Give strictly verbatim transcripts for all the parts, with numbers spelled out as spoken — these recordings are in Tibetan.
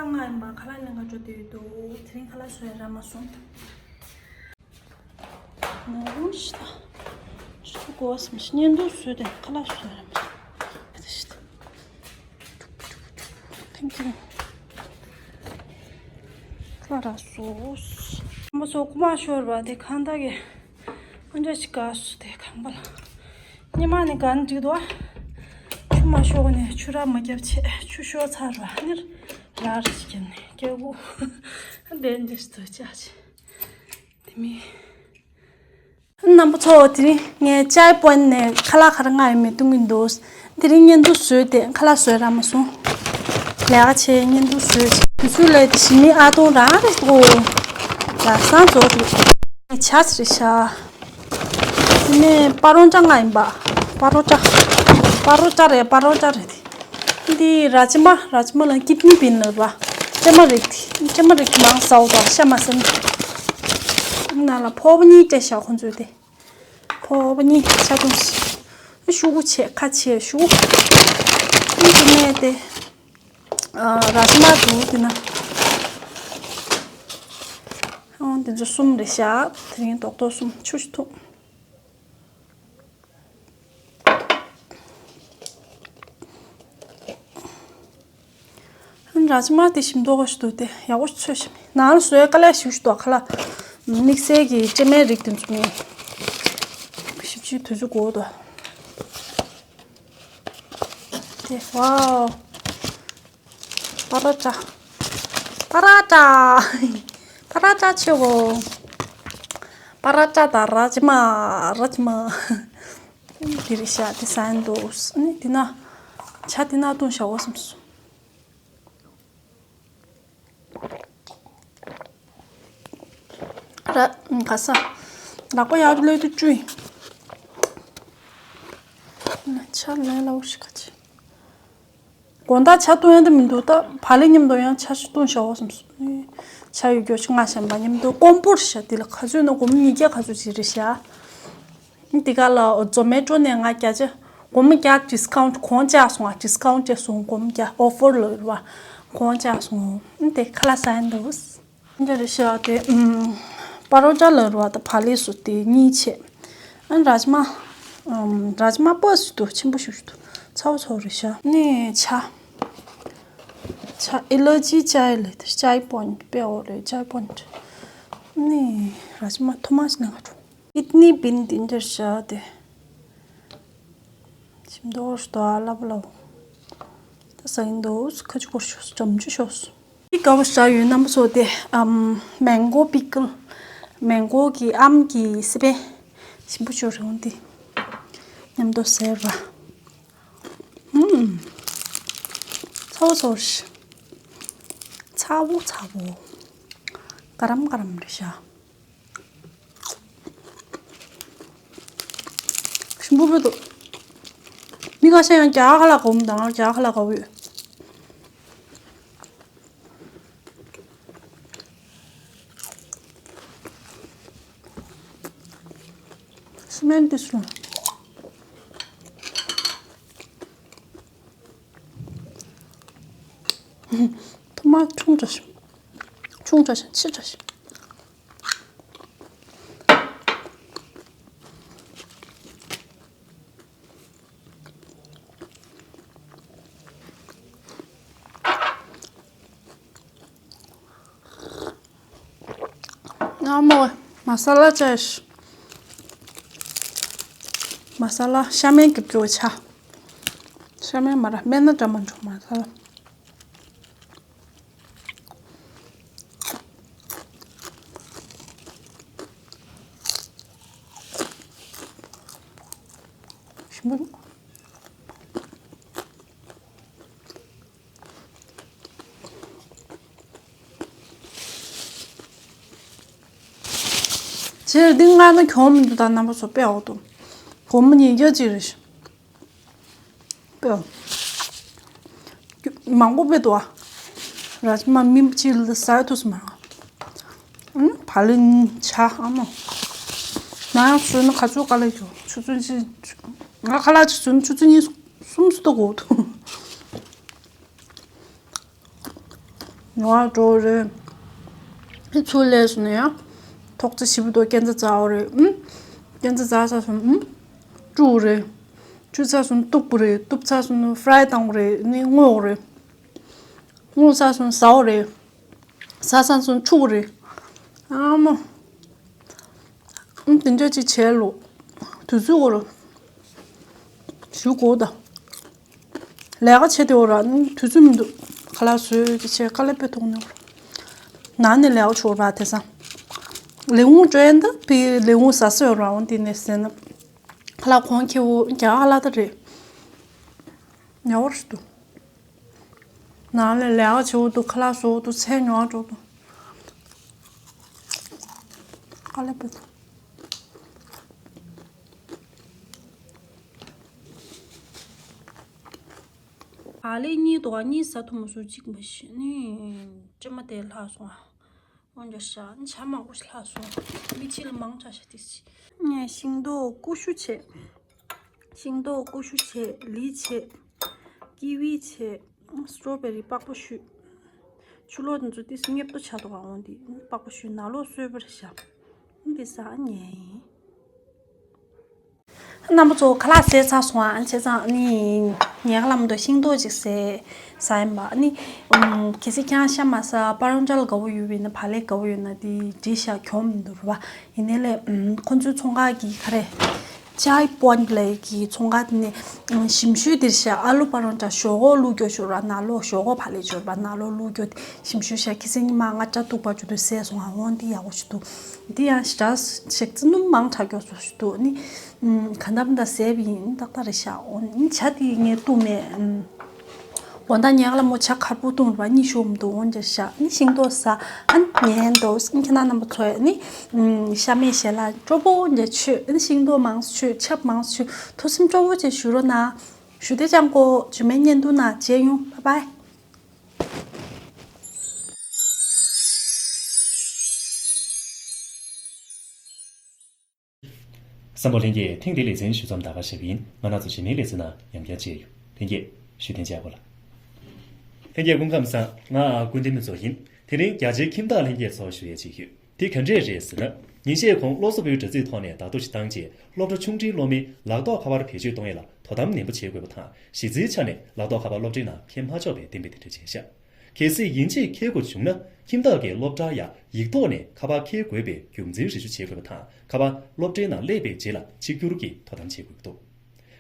ལྔ་ཡིན་པ་ཁ་ལག་ལེན་ག་འགྲོ་བསྡད་ཡོད་འདུག་དེ་རིང་ཁ་ལག་བཟོ་ཡ་རག་མ་སོང་། ནོར་ཤི་ད། ཤི་གོ་བ་སམ་ཤི་བརྙན་ཐུང་བཟོས་ཏེ་ཁ་ལག་བཟོ་ཡ་རག་མ་སོང་། ཐེངས་གཅིག་ཁ་ལག་རག་སོང་། ཁམས་པ་ཚོ་རྐུ་མ་ཤོར་བ་དེ་གང་ལྟར་གི་ཨ་འདྲ་ཞིག་དགའ་སོང་། དེ་ཁང་པ་ལ་སྙེ་མ་ནི་ག་ནས་འགྲིག་འདུག་ཆུ་མ་ཤོར་ནས་ཆུ་རགས་མ་བརྒྱབ་ཆེད་ཆུ་ཤོར་ཚར་བ་ནི་རག་རེ་ཞིག་བརྒྱབ་ནས་སྐྱེ་བོ་དེ་འདྲ་ཞིག་ཏུ་བཅག་ཆེ་དེ་མིན། རྣམ་པ་ཚོ་དེ་རིང་ངས་ཅའི་པོན་ནས་ཁ་ལག་ཁ་ར་ལྔ་ཡོད་མེད་སྟོན་གྱི་འདུག་དེ་རིང་བརྙན་ཐུང་བཟོས་ཏེ་ཁ་ལག་བཟོས་རག་མ་སོང་། ལས་ཀ་བྱས་བརྙན་ཐུང་བཟོས་བྱས་དུས་ཚོད་ལས་དེ་ཞི་མི་ཨ་སྟོང་རང་རེད་གོ་ལག་སང་རྫོགས་འདུག་ཆ་ཚ་རེད་ཤག་དེ་ནས་པ་རོ་ཊ་ལྔ་ཡིན་པ། པ་རོ་ཊ། པ་རོ་ཊ་རེད། པ་རོ་ཊ་རེད་དེ། འདི་ར་ཇི་མ། ར་ཇི་མ་ལ་ཀིད་ནི་བིན་ལབ་པ། ཀྲེ་མ་རིགས་དེ། ཀྲེ་མ་རིགས་མང་ཟ་འོ་དོ་ཤ་མ་ཟིན། ནང་ལ་ཕོ་བ་གཉིས་སྤྲད་ཤག་ཁོང་ཚོས་དེ། ཕོ་བ་གཉིས་ཆ་བཏུང་ཞིག་ཤུ་གུ་ཆེ་ཁ་ཆེ་ཤུ། ཨ་ནི་དེ་ནས་དེ། ཨ། ར་ཇི་མ་འདུག་དེ་ན། ཨང་དེ་ཚོ་གསུམ་རེད་ཤག་དེ་རིང་རྡོག་རྡོག་གསུམ་ཆུ་ཞིག་འཐུང་། ར་ཇི་མ་དེ་ཞིམ་མདོག་ཁ་ཞིག་འདུག་དེ་ཡག་པོ་ཞིག་ཚོས་ཤིག་ནང་ལ་བཟོས་དཀའ་ལས་ཞིག་ཞིག་འདུག་ཁ་ལག་དམིགས་བསལ་གྱི་སྤྲེལ་མའི་རིགས་དེ་ཚོ་ནི་ཞིབ་ཅིག་དུས་ཚོད་འགོར་འདུག་དེ་ཝའོ། པ་ར་ཊ། པ་ར་ཊ། པ་ར་ཊ་ཆེ་བོ། པ་ར་ཊ་དང་ར་ཇི་མ། ར་ཇི་མ། དེ་རེད་ཤག་དེ་ཟ་ཡིན་འདུག་ཨ་ནི་དེ་ན་ཇ་དེ་ན་བཏུང་བཞག་འོ་བསམ་སོང་། ར། ག་ས། ལག་པ་ཡག་ལོས་དུ་བཅུ་ཡིན། ཆ་ལས་སླ་བོ་ཞིག་ག་ཆེ། དགོང་དག་ཇ་བཏུང་ཡ་འདི་མི་འདུག་ད་བག་ལེབ་མཉམ་དུ་ཡང་ཇ་ཞིག་བཏུང་བཞག་འོ་བསམ་སོང་། ཇ་ཡོད་རྒྱུ་ཞིག་ང་ཞན་པ་མཉམ་དུ་ཀོང་པོར་ཤ་དེ་ལ་ག་ཚོད་ན་སྒོར་མོ་ཉིས་བརྒྱ་ག་ཚོད་ཅིག་རེད་ཤག་འདི་ག་ལ་ཛོ་མེ་ཊོ་ནས་ང་བརྒྱ་ཆ་སྒོར་མོ་བརྒྱ་ཌིས་ཀའུན་ཊི་གོང་བཅག་སོང་ང་། ཌིས་ཀའུན་ཊི་བྱས་སོང་། སྒོར་མོ་བརྒྱ་ཨོ་ཕར་ལོས་ར་བ་གོང་བཅག་སོང་། འདི་ཁ་ལག་ཟ་ཡ་འདུག་འདི་རེད་ཤག་དེ་ཨམ། པ་རོ་ཊ་ལ་རུ་བ་དང་བག་ལེབ་སུ་དེ་གཉིས་བྱས། ཨ་ར་ཇི་མ། ཨམ། ར་ཇི་མ་པོ་སི་དུ་ཆེན་པོ་ཞུ་ཞུ་དུ་ཚ་བོ་ཚ་བོ་རེད་ཤག་ནི་ཆ། ཆ་ཨི་ལ་ཅི་ཅའི་ལ་དེ་ཅའི་པོན་པེ་འོ་རེད། ཅའི་པོན། ནི་ར་ཇི་མ་ཐོ་མ་སི་ནང་འགྲོ། ཀིད་ནི་བིན་དེ་འདྲ་ཤག་དེ། ཞིམ་མདོག་ཞིག་འདུག་ཨ། སླ་པོ་སླ་པོ། ད་ཟ་ཡིན་འདུག་ཁ་ཆུ་སྐོར་ཤོག་འཇམ་ཆུ་ཤོག་འདི་དགའ་པོ་ཞིག་ཡོད་རྣམ་པ་ཚོ། དེ་ཨམ། མེང་གོ་པི་ཀལ། མེང་གོ་གི་ཨམ་གྱི་སི་པན། ཞིམ་པོ་ཤོག་རེད་འོང་འདི། མཉམ་དུ་ཟས་ར། ཨུམ། ཚ་བོ་ཚ་བོ་ཞིག་ཚ་བོ་ཚ་བོ། ག་རམ་ག་རམ་རེད་ཤག་ཞིམ་པོ་སྤོས་འདུག་མི་ཁ་ཤས་ཡང་རྒྱ་གར་ཁ་ལག་དགའ་པོ་དང་རྒྱ་གར་ཁ་ལག་དགའ་པོ་ཡོད། སི་མེན་ཏི་སུ། ཐོ་མ་ཆུང་དྲགས་ཤིང་། ཆུང་དྲགས་ཤིང་ཆེ་དྲགས་ཤིང་། ཨ་མོ། མ་ས་ལ་ཅན། མ་ས་ལ་ཤ་མེན་གྱི་བོ་ཆ། ཤ་མེན་མ་ར་སྨན་སྣ་འདྲ་མ་འགྲོ་མ་ས་ལ། ཞིམ་པོ། ཕྱིར་འདི་མངགས་ན་གྱོང་མི་འདུག་ད་རྣམ་པ་ཚོ་དཔེ་འོག་ཏུ། སྒོར་མོ་ཉིས་བརྒྱ་ཅིག་རེད། དཔེ་འོག་མང་པོ་དཔེ་འདུག་ཨ། ར་ཇི་མ་མི་གཅིག་ལ་ཟ་ཐུབ་སུ་མ་རེད། ཨ་ནི་བག་ལེབ་ཆ་ཨ་མ། ང་ཡང་བཟོས་ན་ག་ཚོད་དཀའ་ལས་ཀྱོ། ཆུ་ཚོད་གཅིག་ང་ཁ་ལག་ཅིག་བཟོས་ན་ཆུ་ཚོད་གཉིས་གསུམ་ཙམ་འགོར་འདུག་ཉོ་བར་འགྲོ་རེད། ཨེ་ཚུར་སླེབས་སོང་ན་ཡང་ཐོག་ཚ་ཞིབ་ཏོ་སྐས་འཛེག་འཛེག་རེད། ཨུམ། སྐས་འཛེག་འཛེག་ཚར་སོང་། ཨུམ། བཀྲུ་རེད། བཀྲུས་ཚར་སོང་ན་གཏུབ་དགོས་རེད། གཏུབ་ཚར་སོང་ན་ཧྥ་རའི་བཏང་དགོས་རེད། ནི་བརྔོས་དགོས་རེད། བརྔོས་ཚར་སོང་ན་ཟ་དགོས་རེད། ཟ་ཚར་སོང་ན་འཁྲུ་དགོས་རེད། ཨ་མ། ཨུམ། དེ་འདྲ་ཅིག་བྱས་ལོ། དུས་ཚོད་འོ་ར། ཞུ་གོ་ད། ལས་ཀ་བྱེད་དེ་འོ་ར། ཨུམ། དུས་ཚོད་མི་འདུག་ཁ་ལག་བཟོས་ཀྱི་བྱས་དཀའ་ལས་དཔེ་ཐོག་ནས་འོ་ར། ནང་ནས་ལས་ཀ་བྱོས་ར་དེ་སང་། ལས་ཁུངས་བཅོ་ཡན་ད་བི་ལས་ཁུངས་ཟ་སྲོལ་ར་འོང་དེ་ནས་ཟེར་ན། ཁ་ལག་གོང་ཁེ་བོ་རྒྱ་ཁ་ལག་ད་རེད། ཉོ་བར་ཞུ་འདུག་ནང་ལ་ལས་ཀ་བྱེད་འོ་འདུག་ཁ་ལག་བཟོ་འོ་འདུག་ཚལ་ཉོ་བར་འགྲོ་འདུག་ཨ་ལེ་པེ། ཨ་ལེ་གཉིས་འདུག་གཉིས་ཟ་ཐུབ་མ་སོང་། གཅིག་མ་ཤི་ནི། སྤྲེ་མ་དེ་ལྷག་སོང་ཨ། འོན་ཀྱང་ཤ་ཇ་མང་པོ་ཞིག་ལྷག་སོང་། མི་གཅིག་ལ་མང་དྲགས་ཤག་དེ་ཅི། ངས་ཤིང་ཏོག་ཀུ་ཤུ་བྱས། ཤིང་ཏོག་ཀུ་ཤུ་བྱས། ལི་བྱས། ཀི་ཝི་བྱས། སི་ཊོ་བེ་རི་པགས་པ་བཤུས། ཕྱི་ལོགས་དེ་ཚོ་ཏིས་སྙེབ་ཏོ་ཆགས་འདུག་ག་འོང་དེ་པགས་པ་བཤུས། ནང་ལོགས་སོས་པར་བཞག་འདི་ཟ་ཉལ་ཡིན། རྣམ་པ་ཚོ་ཁ་ལག་བཟས་ཚར་སོང་ཨ། བྱས་ཙང་ནི་ངའི་ཁ་ལག་མ་གཏོགས་ཤིང་ཏོག་ཅིག་བཟས་ཟ་ཡིན་པ་ནི། ཨུམ། གལ་སྲིད་ཁྱེད་རང་ཤ་མ་ཟ་པ་རོང་ཅལ་དགའ་བོ་ཡོད་པ་ཡིན་ན། བག་ལེབ་དགའ་བོ་ཡོད་ན་དེ་འབྲི་ཤག་གྱོང་མི་འདུག་རེད་པ། ཡིན་ནའི་ལས། ཨུམ། ཁོ་ཚོའི་ཚོང་ཁང་གི་ག་རེ། ཅའི་པོན་ལབ་ཀྱི་ཚོང་ཁང་དེ་ནས་ཞིམ་ཤོས་དེ་རེད་ཤག་ཨ་ལུ་པ་རོང་ཅལ་ཞོག་ཁོག་བླུགས་རྒྱུ་ཞོར་བ་ནང་ལོགས། ཞོག་ཁོག་བག་ལེབ་ཞོར་བ་ནང་ལོགས་བླུགས་རྒྱུ་དེ་ཞིམ་ཤོས་ཤག་ཁ་སང་ཉི་མ་ང་སྐྲ་གཏུགས་པ་བཅུག་དུས་བཟས་སོང་ཨ། འོང་འདི་ཡག་པོ་ཞིག་འདུག་འདི་ཡང་ཞེ་དྲག་ཞིག་རྩི་ནུབ་མང་དྲགས་རྒྱུ་བཟོ་ཞིག་འདུག་ནི། ཨུམ། ག་འདྲ་མི་འདྲ་བཟས་པ་ཡིན། ཏག་ཏག་རེད་ཤག་འོ་ནི་ཇ་དེ་ངས་བཏུང་མེད། ཨུམ། དགོང་དག་ངའི་ཁ་ལག་མོ་ཇ་ཁར་པོ་བཏུང་རེད་པ། གཉིད་ཤོར་མི་འདུག་འོ་འདྲ་ཤག་ནི་ཤིང་ཏོག་ཟ་ཨ་ཉན་འདུག་ཁྱེད་རྣམ་པ་ཚོས་ནི། ཨུམ། ཤ་མེད་ཞལ་ལག་སྤྲོ་པོ་འདྲ་མཆོད། ནི་ཤིང་ཏོག་མང་ཙམ་མཆོད། ཆབ་མང་ཙམ་མཆོད། ཐུགས་སེམས་སྤྲོ་པོ་བྱས་བཞུགས་རོགས་གནང་། ཞུ་བདེ་ཅང་གོ། རྗེས་མའི་བརྙན་ཐུང་ནང་མཇལ་ཡོང་། བྷའི་བྷའི། བསམ་པ་ལྷན་རྒྱས། ཐེངས་འདིའི་ལེ་ཚན་ཞུ་མཚམས་ད་ག་བཞག་པ་ཡིན། ང་རང་ཚོ་རྗེས་མའི་ལེ་ཚན་ནང་ཡང་བསྐྱར་མཇལ་ཡོང་། ལྷན་རྒྱས་བཞུགས་གདན་འཇགས་དགོས་ལ། ལྷན་རྒྱས་སྐུ་ཁམས་བཟང་། ང་ཀུན་ལྡན་མི་ཚོ་ཡིན། དེ་རིང་རྒྱ་ཆེའི་ཁྱིམ་བདག་ལྷན་རྒྱས་ཚོར་ཞུ་ཡས་ཅིག་ཡོད། དེ་ག་འདྲས་རེད་ཟེར་ན། ཉིན་ཤས་གོང་སློབ་གསོ་པུའི་དྲ་ཚིགས་ཐོག་ནས་བརྡ་ཐོ་ཞིག་བཏང་རྗེས། སློབ་གྲྭ་ཆུང་འབྲིང་སློབ་མའི་ལག་ཐོགས་ཁ་པར་བེད་སྤྱོད་གཏོང་ཡས་ལ་དོ་དམ་ནན་པོ་བྱེད་དགོས་པ་དང་། གཞི་རྩའི་ཆ་ནས་ལག་ཐོགས་ཁ་པར་སློབ་གྲྭའི་ནང་འཁྱེར་མ་ཆོག་པའི་གཏན་འབེབས་དེ་འདྲ་བྱས་ཤག་གལ་སྲིད་ཡིན་གཅིག་འཁྱེར་དགོས་བྱུང་ན། ཁྱིམ་བདག་གིས་སློབ་གྲྭར་ཡང་ཡིག་ཐོག་ནས་ཁ་པར་འཁྱེར་དགོས་པའི་རྒྱུ་མཚན་རེ་ཞུ་བྱེད་དགོས་པ་དང་། ཁ་པར་སློབ་གྲྭའི་ནང་སླེབས་པའི་རྗེས་ལ་གཅིག་གྱུར་གྱིས་དོ་དམ་བྱེད་དགོས་ཀྱི་འདུག་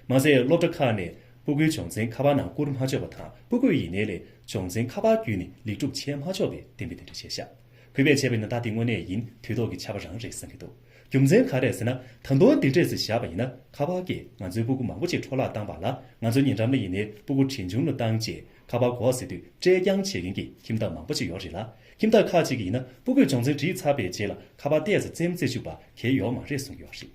མ་ཟད། སློབ་གྲྭ་ཁག་ནས་སྤུ་གུའི་སྦྱོང་ཚན་ཁ་པར་ནང་བསྐུར་མ་ཆོག་པ་དང་། སྤུ་གུ་ཡིན་ནའི་ལས་སྦྱོང་ཚན་ཁ་པར་བརྒྱུད་ནས་ལེགས་སྒྲུབ་བྱེད་མ་ཆོག་པའི་གཏན་འབེབས་དེ་འདྲ་བྱས་ཤག་གུས་པས་བྱས་པ་ཡིན་ན། ད་དེ་དངོས་གནས་ཡིན། དུས་ཐོག་གི་ཆར་པ་རང་རེད་བསམ་གྱི་འདུག་རྒྱུ་མཚན་ག་རེ་རེད་ཟེར་ན། ད་དུང་འདི་འདྲས་སེ་བཞག་པ་ཡིན་ན། ཁ་པར་གྱིས་ང་ཚོའི་སྤུ་གུ་མང་པོ་ཅིག་འཕྲོ་བརླག་བཏང་བ་ལ། ང་ཚོའི་ཉེ་འགྲམ་ལ་ཡིན་ནའི་སྤུ་གུ་བྲིན་ཆུང་ལ་བཏང་རྗེས། ཁ་པར་དགོས་ཟེར་དུས་སྤྲད་རྐྱང་བྱེད་མཁན་གྱི་ཁྱིམ་བདག་མང་པོ་ཅིག་ཡོད་རེད་ལ། ཁྱིམ་བདག་ཁག་ཅིག་གིས་ཡིན་ན། སྤུ་གུས་སྦྱོང་ཚན་བྲིས་ཚར་བའི་རྗེས་ལ་ཁ་པར་བལྟས་ཚེ་རྩེད་མོ་རྩེ་བཅུག་པ་གལ་ཡོད་མ་རེད་གསུང་གི་ཡོད་རེད།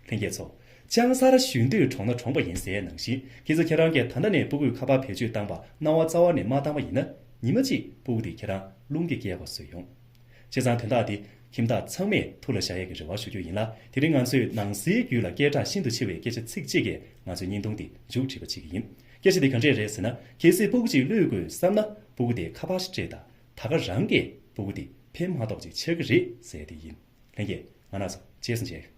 ལྷན་རྒྱས་ཚོ། ལྕང་གསར་གཞོན་དུས་གྲོངས་ན་གྲོངས་པ་ཡིན་ཟེར་ཡས་ནང་བཞིན། ཁྱེད་ཚོ་ཁྱེད་རང་གིས་ད་ལྟ་ནས་སྤུ་གུས་ཁ་པར་བེད་སྤྱོད་བཏང་པ་སྣང་བ་རྩ་བ་ནས་མ་བཏང་པ་ཡིན་ན། ཉི་མ་གཅིག་སྤུ་གུ་དེ་ཁྱེད་རང་རླུང་གིས་བསྐྱལ་བ་བཟོས་ཡོང་། བྱས་ཙང་དོན་དག་འདི་ཁྱིམ་བདག་ཚང་མས་ཐུགས་ལ་བཞག་ཡས་ཀྱི་རེ་བ་ཞུ་རྒྱུ་ཡིན་ལ། དེ་རིང་ང་ཚོས་ནང་སའི་རྒྱུད་ལ་སྐད་གྲགས་ཤིན་ཏུ་ཆེ་བའི་སྐད་ཆ་ཚིག་གཅིག་གིས་ང་ཚོའི་བརྙན་ཐུང་འདི་མཇུག་བསྒྲིལ་བ་བྱེད་ཀྱི་ཡིན། སྐད་ཆ་འདི་ག་འདྲས་རེད་ཟེར་ན། གལ་སྲིད་སྤུ་གུ་གཅིག་བློས་དགོས་བསམ་ན། སྤུ་གུ་དེ་ཁ་པར་ཞིག་སྤྲད་དང་། ད་ག་རང་གིས་སྤུ་གུ་དེ་ཕན་མ་ཐོགས་ཅིག་ཆགས་ཀྱི་རེད་ཟེར་ཡས་དེ་ཡིན། ལྷན་རྒྱས། ང་རང་ཚོ་རྗེས་སུ་མཇལ་ཡོང་།